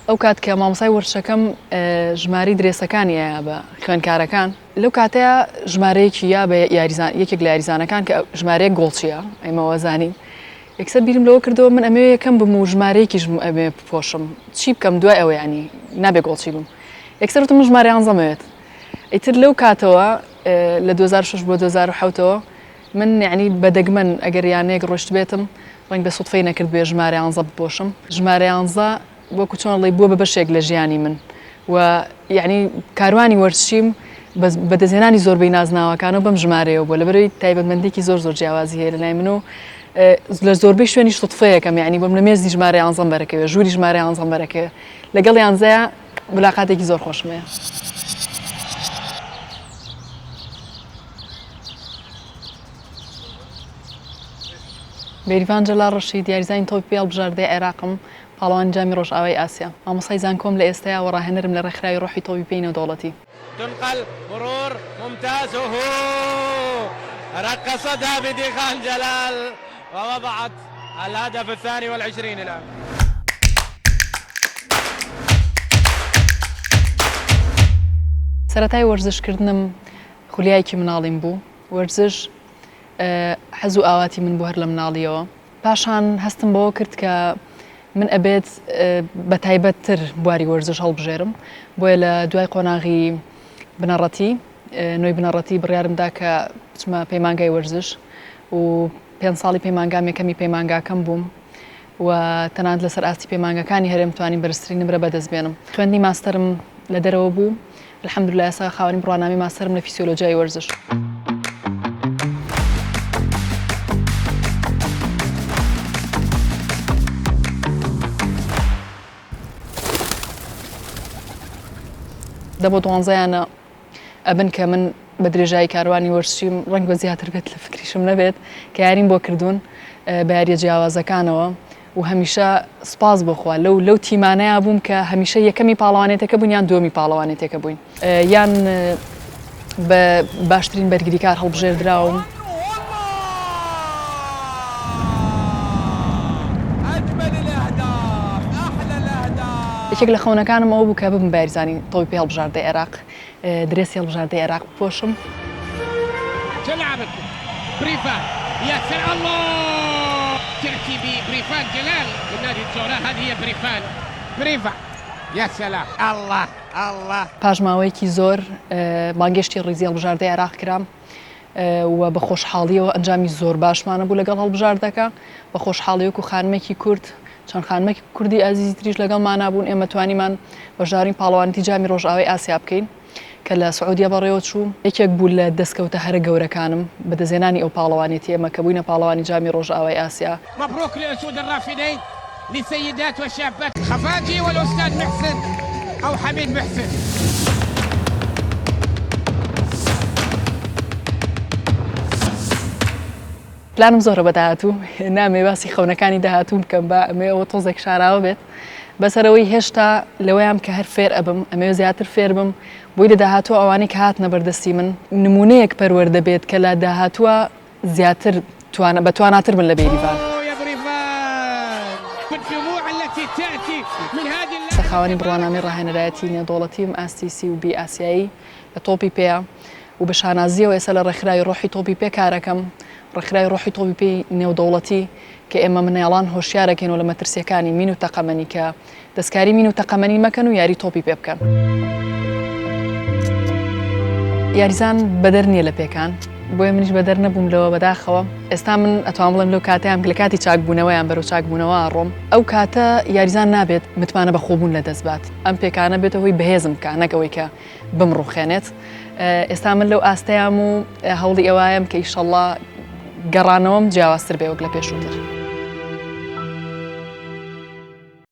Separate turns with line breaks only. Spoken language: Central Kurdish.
ئەو کات کە مامۆستای وەرزشەکەم ژمارەی درێسەکانی ئەیا بە خوێندکارەکان، لەو کاتەیا ژمارەیەکی یا بە یاریزان یەکێک لە یاریزانەکان کە ژمارەیەک گۆڵچییە ئێمە وازانین، یەکسەر بیرم لەوە کردەوە من ئەمەوێ یەکەم بم و ژمارەیەکیشم ئەمەوێ بپۆشم، چی بکەم دوای ئەوە یانی نابێ گۆڵچی بم. یەکسەر وتم من ژمارە یانزەم ئەوێت. ئیتر لەو کاتەوە لە 2006 بۆ 2007 ەوە من یەعنی بە دەگمەن ئەگەر یانەیەک ڕۆیشتبێتم ڕەنگبێ سوتفەی نەکردبێ ژمارە یانزە بپۆشم. ژمارە یانزە وەکو چۆن ئەڵێی بووە بە بەشێک لە ژیانی من و یەعنی کاروانی وەرزشیم بە بەدەستهێنانی زۆربەی نازناوەکانەوە بەم ژمارەیەوە بووە لەبەرئەوەی تایبەتمەندییەکی زۆر زۆر جیاوازی هەیە لەلای من و لە زۆربەی شوێنیش سوتفەیەکەم یەعنی بۆم لە مێزی ژمارە یانزەم بەرەکەوێ ژووری ژمارە یانزەم بەرەکەوێ لەگەڵ یانزەیا ملاقاتێکی زۆر خۆشم هەیە. بێریڤان جەلال ڕەشید، یاریزانی تۆپی پێی هەڵبژاردەی عێراقم، پاڵەوانی جامی ڕۆژئاوای ئاسیا. مامۆستای زانکۆم لە ئێستایا و ڕاهێنەرم لە ڕێکخراوی ڕۆحی تۆپی پێی نێودەوڵەتی.
تنقل مرور ممتاز اوهو رقصتها بديخان جلال ووضعت الهدف الثاني والعشرين الآن.
سەرەتای وەرزشکردنم خولیایەکی مناڵیم بوو، وەرزش حەز و ئاواتی من بوو هەر لە مناڵییەوە. پاشان هەستم بەوە کرد کە من ئەبێت بە تایبەت تر بواری وەرزش هەڵبژێرم، بۆیە لە دوای قۆناغی بنەڕەتی، نۆی بنەڕەتی بڕیارم دا کە بچمە پەیمانگای وەرزش و پێنج ساڵی پەیمانگام یەکەمی پەیمانگاکەم بووم و تەنانەت لەسەر ئاستی پەیمانگاکانی هەرێم توانیم بەرزترین نمرە بەدەست بێنم. خوێندنی ماستەرم لە دەرەوە بوو، الحمدللە ئێستا خاوەنی بڕوانامەی ماستەرم لە فیسیۆلۆجیای وەرزش. دە بۆ دوانزەیانە ئەبن کە من بە درێژایی کاروانی وەرزشیم ڕەنگ بە زیاتر بێت لە فکریشم نەبێت کە یاریم بۆ کردوون بە یاریە جیاوازەکانەوە و هەمیشە سوپاس بۆ خوا لەو لەو تیمانەیا بووم کە هەمیشە یەکەمی پاڵەوانێتەکە بوون یان دووەمی پاڵەوانێتەکە بووین یان بە باشترین بەرگریکار هەڵبژێردراوم. یەکێک لە خەونەکانم ئەوە بوو کە ببم بە یاریزانی تۆپی پێی هەڵبژاردەی عێراق، درێسی هەڵبژاردەی عێراق بپۆشم.
تلعب بريفان يا سلام الله تأتي ببريفان جلال من نادي الجولة هذه هي بريفان بريفان يا سلام الله الله.
پاش ماوەیەکی زۆر بانگێشتی ڕیزی هەڵبژاردەی عێراق کرام و بە خۆشحاڵیەوە ئەنجامی زۆر باشمان هەبوو لەگەڵ هەڵبژاردەکە، بە خۆشحاڵی وەکو خانمێکی کورد چەند خانمێکی کوردی ئازیزی تریش لەگەڵمانا بوون ئێمە توانیمان بەشداری پاڵەوانێتی جامی ڕۆژئاوای ئاسیا بکەین کە لە سعودیە بەڕێوە چوو، یەکێک بوو لە دەستکەوتە هەرە گەورەکانم بەدەستهێنانی ئەو پاڵەوانێتیە ئێمە کە بووینە پاڵەوانی جامی ڕۆژئاوای ئاسیا.
مبروک لأسود الرافدين لسيدات وشابات خفاجي والأستاذ محسن أو حميد محسن.
پلانم زۆرە بە داهاتوو، نامەوێ باسی خەونەکانی داهاتووم بکەم با ئەمەوێ ئەوە تۆزێک شاراوە بێت، بەس هەر ئەوەی هێشتا لەوەیام کە هەر فێر ئەبم، ئەمەوێ زیاتر فێر بم بۆی لە داهاتوو ئەوانەی کە هاتنە بەردەستی من نموونەیەک پەروەردە بێت کە لە داهاتووە زیاتر توانا بە تواناتر بن لە بێریڤان. خاوەنی بڕوانامەی ڕاهێنەرایەتی نێودەوڵەتیم ئاستی سی و بی ئاسیایی لە تۆپی پێیە و بە شانازییەوە ئێستا لە ڕێکخراوی ڕۆحی تۆپی پێ کارەکەم، ڕێکخراوی ڕۆحی تۆپی پێی نێودەوڵەتی کە ئێمە مناڵان هۆشیارەکەینەوە لە مەترسییەکانی مین و تەقەمەنی کە دەستکاری مین و تەقەمەنی مەکەن و یاری تۆپی پێ بکەن. یاریزان بەدەر نییە لە پێکان، بۆیە منیش بەدەر نەبووم لەوە بەداخەوە. ئێستا من ئەتوانم بڵێم لەو کاتەیان لە کاتی چاکبوونەوەیان بەرەو چاکبوونەوە ئەڕۆم، ئەو کاتە یاریزان نابێت متمانە بەخۆبوون لەدەست بات، ئەم پێکانە بێتە هۆی بەهێزم بکا نەک ئەوەی کە بمڕوخێنێت. ئێستا من لەو ئاستەیام و هەوڵی ئەوایەم کە ئیشەڵڵا گەڕانەوەم جیاوازتر بێ وەک لە پێشووتر.